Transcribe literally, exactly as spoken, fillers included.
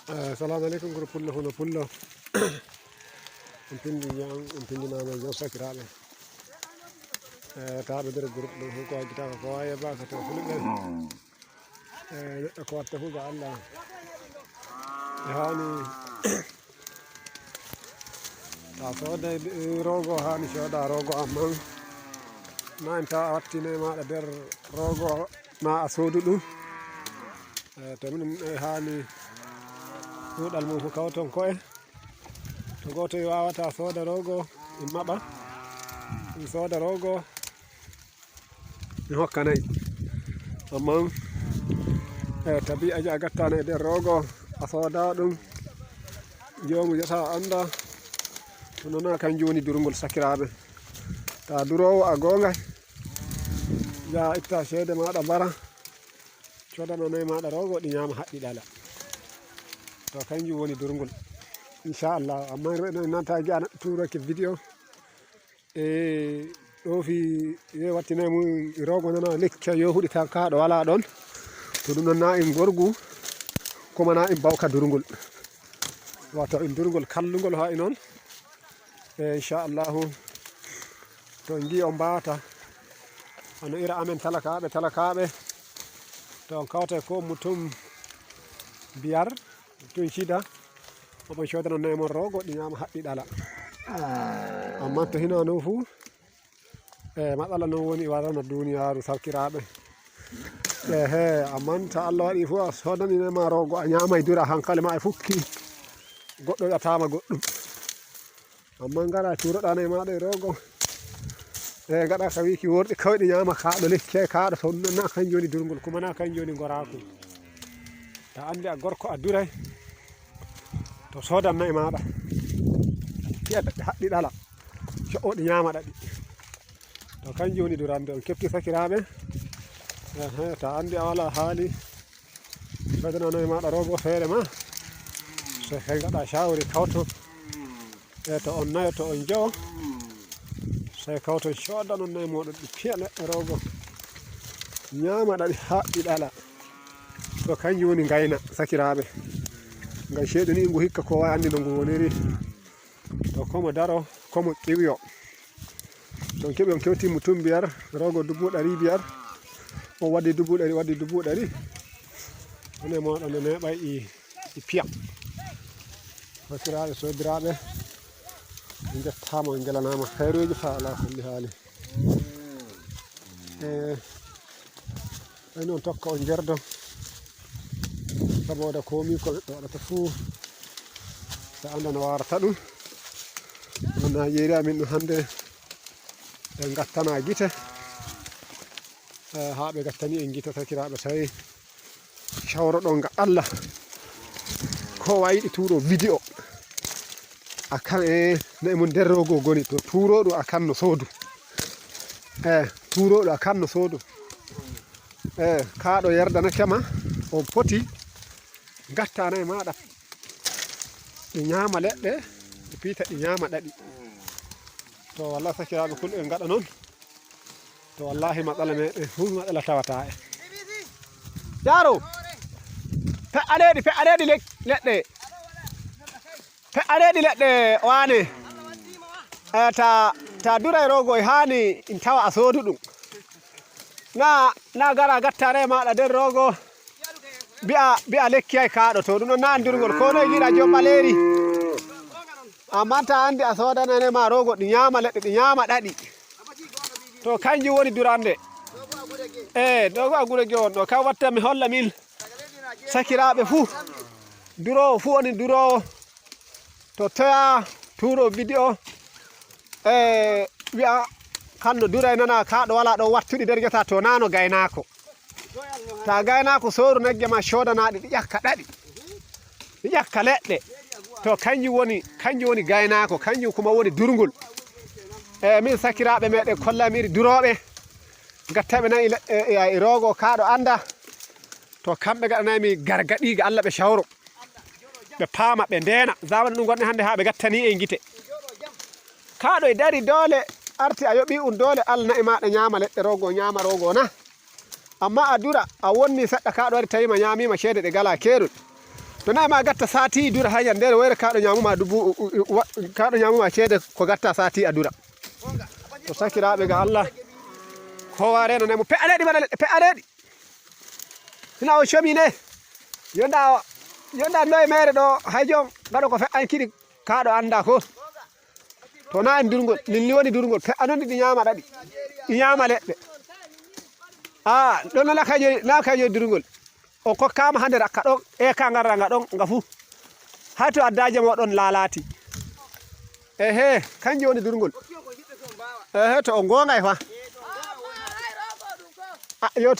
Eh, salamu aleykum, groupe Pullo Huno Pullo. On pindi ñaam, on pindinaama e jom sakiraaɓe. Eh, taaɓe nder groupe ɗo, ko a gitaaka ko waawi e baaka to fulɓe. Eh, neɗɗo ko watta fu ga Allah. E haani ta sooda rogo, haani sooda rogo, amma na en ta a wattine maɗa nder rogo na a soodu ɗum. Eh, to minen e haani ɗuɗal mum ko kawton ko'e. To gooto e wawata sooda rogo, en maɓa. En sooda rogo, en hokkanayi. Amma, eh, tabi aja a gattana e nder rogo, a sooda ɗum. Joomu jata anda. To nona kanjum woni durngol sakiraaɓe. Ta durowo a goonga. Ya itta ceede maɗa mbara. Codana nayi maɗa rogo ɗi ñaama haɗɗi ɗala. To kanjum woni durngol. Inchallah. Amma en nanta gi'a neɗɗo tuurake vidéo. E ɗo fi ye wattinay mum rogo nana lekki yo huɗi tan ka ɗo wala ɗon. To ɗum ɗon na in gorgu, kuma na in bawka durngol. Wato in durngol kallungol ha inon. E inchallahu, to en ngi on mbata, ano ira amen talakaɓe, talakaɓe, to on kawtay ko mutum biyar, mutum shida, oɓon codano nayi mon rogo ɗi ñama haɗɗi ɗala. Amma to hina no fu, e matsala non woni warana duniyaaru sarkiraaɓe. Ehe, amma ta Allah waɗi fu a sodani ne ma rogo a ñamay dura hankali ma e fukki. Goɗɗo ƴatama goɗɗum. Amma ngara curoɗa nayi maɗa e rogo. E gaɗa ka wiki worɗi kawɗi ñama kaɗo lekki ay kaɗo to na kanjum woni durngol kuma na kanjum woni ngoraku. Ta andi a gorko a duray. To sodan nayi maɗa. Fiya daɗɗe haɗɗi ɗala. Co'o ɗi ñama ɗaɗi. To kanjum woni durande on kefti sakiraaɓe. Ehe, ta andi a wala haali. Sodananoy maɗa rogo feere ma. So kay gaɗa shawri kawto. E to on nayo to on jowo. Sey kawto codanon nayi moɗon ɗi piya neɗɗo rogo. Ñama ɗaɗi haɗɗi ɗala. To kanjum woni ngayna sakiraaɓe. Ngam ceeɗu ni ngu hikka ko wawi andi no ngu woniri. To komo daro, komo qiwiyo. To on keɓi on kewti mutum biyar, rogo dubu ɗari biyar. O waɗi dubu ɗari, waɗi dubu ɗari. One moɗon no neɓay i, i piya. Sakiraaɓe, sodiraaɓe, en jettama, en ngelanama kayruji fa ala kulli haali. E, en on tokka on jerdo. Saboda komi ko neɗɗo waɗata fuu, ɓe anda no warata ɗum. No Najeriya min ɗum hannde, ɓe ngattana gite. Eh, haa ɓe ngattani en gite, sakiraaɓe, tawi cawroɗon nga Allah. Ko wayiɗi tuuro vidéo. A kan e nayi mo nder rogo goni to tuuroɗo a kan no soodu. Eh, tuuroɗo a kan no soodu. Eh, kaɗo yerdanake ma, on poti gatta nayi maɗa. Ɗi ñaama leɗɗe, ɗi piita ɗi ñaama ɗaɗi. To, wallahi, sakiraaɓe, kul en ngaɗa noon. To, wallahi, matsala meɗen fuu matsala tawata en. Yaro, pe'aneɗi, pe'aneɗi le-, leɗɗe. Pe'aneɗi leɗɗe waane. Eh, ta, ta duray rogo e haani in tawa a soodu ɗum. Na, na gara gattare maɗa nder rogo. Bi'a, bi'a lekki ay kaɗo to. Ɗum ɗon na andirgol ko noye yiɗa jom ɓaleeri. Amma ta andi a soodanane ma rogo ɗi ñaama leɗɗe, ɗi ñaama ɗaɗi. To kanjum woni durande. Eh, dogo a gure gewon ɗo. Kam watta mi holla min. Sakiraaɓe fuu. Duroowo fuu woni duroowo. To toya tuuro vidéo. Eh, wi'a kan no duray nana kaɗo wala ɗo wattuɗi nder ngesa to nano gaynaako. Ta gaynaako sooru nagge ma coodanaɗi ɗi ƴakka ɗaɗi. Ɗi ƴakka leɗɗe. To kanjum woni, kanjum woni gaynaako, kanjum kuma woni durngol. Eh, min sakiraaɓe meɗen kollamiri durooɓe. Gattaɓe nayi le-, e, e, e rogo kaɗo anda. To kamɓe gaɗanaymi gargaɗi ga Allah ɓe cawro. Ɓe paama, ɓe ndeena. Zamanu ɗum gonɗen hannde haa ɓe gattani en gite. Kaɗo e dari doole, arti a yoɓi un doole, Allah na'i maɗa ñaama leɗɗe rogo, ñaama rogo na. Amma a dura, a wonni seɗɗa kaɗo wari tawima ñaamima ceede ɗe gala keerol. To nayi ma gatta sati dura haya nder woyre kaɗo nyamuma dubu, u-, u-, wa-, kaɗo nyamuma ceede ko gatta sati a dura. To sakiraaɓe ga Allah, kowa renane mo pe'aneɗi bana leɗɗe pe'aneɗi. Hina o comi ne. Yonda, yonda noye mere ɗo hay jom gaɗo ko fe'ankiri kaɗo anda ko. To na en durgol, min ni woni durgol, pe'anoni ɗi nyama ɗaɗi. Ɗi nyama leɗɗe. A, ɗon na kajo, na kajo durgol. O kokkama hande rakka ɗon, e ka ngarra nga ɗon, nga fu. Hay to addaje mo ɗon lalati. Ehe, kanjum woni durgol. Ehe, to o gonga e fa. A, yo